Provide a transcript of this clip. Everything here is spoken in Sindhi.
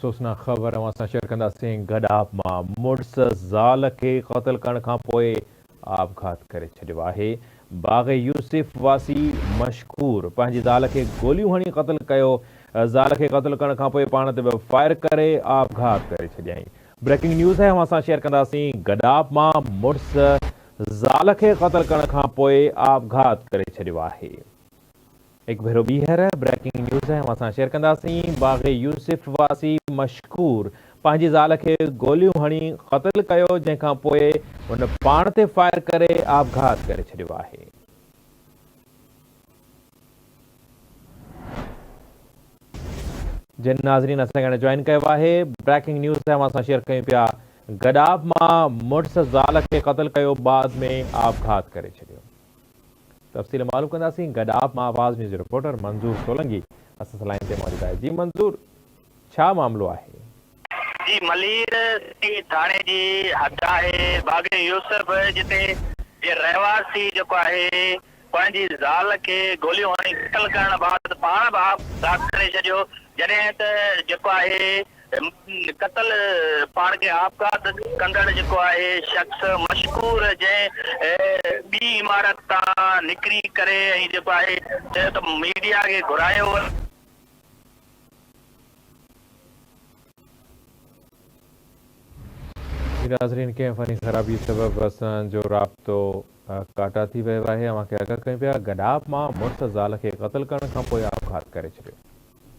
افسوسناڪ خبر اوهان سان شيئر ڪنداسين، گڏاپ مان مڙس زال کي قتل ڪرڻ کانپوء آپگهات ڪري ڇڏيو آهي، باغ يوسف واسي مشڪور پنهنجي زال کي گوليون هڻي قتل ڪيو، زال کي قتل ڪرڻ کانپوء پاڻ تي به فائر ڪري آپگهات ڪري ڇڏيائين. بريڪنگ نيوز آهي اوهان سان شيئر ڪنداسين، گڏاپ مان مڙس زال کي قتل ڪرڻ کانپوء آپگهات ڪري ڇڏيو آهي. هڪ ڀيرو ٻيهر بريڪنگ نيوز اوهان سان شيئر ڪنداسين، باغ يوسف واسي مشڪور پنهنجي زال کي گوليون هڻي قتل ڪيو جنهن کان پوء هن پاڻ تي فائر ڪري آپگهات ڪري ڇڏيو آهي. جن ناظرين اسان کي هاڻي جوائن ڪيو آهي بريڪنگ نيوز اوهان سان شيئر ڪيون پيا گڏاپ مان مڙس زال کي قتل ڪيو بعد ۾ آپگهات ڪري ڇڏيو. تفصيل معلوم ڪنداسين گڏاپ مان آواز نيوز جو رپورٽر منظور سولنگي اسان سان لائين تي موجود آهي جي منظور ڇا معاملو آهي. جي ملير سٽي ٿاڻي جي حد آهي باغ يوسف جتي جي رهواسي جيڪو آهي پنهنجي زال کي گوليون هڻي قتل ڪرڻ بعد پاڻ به آپگهات ڪري ڇڏيو جڏهن ته جيڪو آهي قتل پاڻ کي آپگهات ڪندڙ جيڪو آهي شخص مشڪور جنهن ٻي عمارت تان نڪري ڪري ۽ جيڪو آهي چيو ته ميڊيا کي گهرايو وڃي. جي ناظرين ڪنهن فني خرابي سبب اسان جو رابطو ڪاٽا ٿي ويو آهي اوهان کي آگاهه ڪيون پيا گڏاپ مان مڙس زال کي قتل ڪرڻ کانپوء آپگهات ڪري ڇڏيو.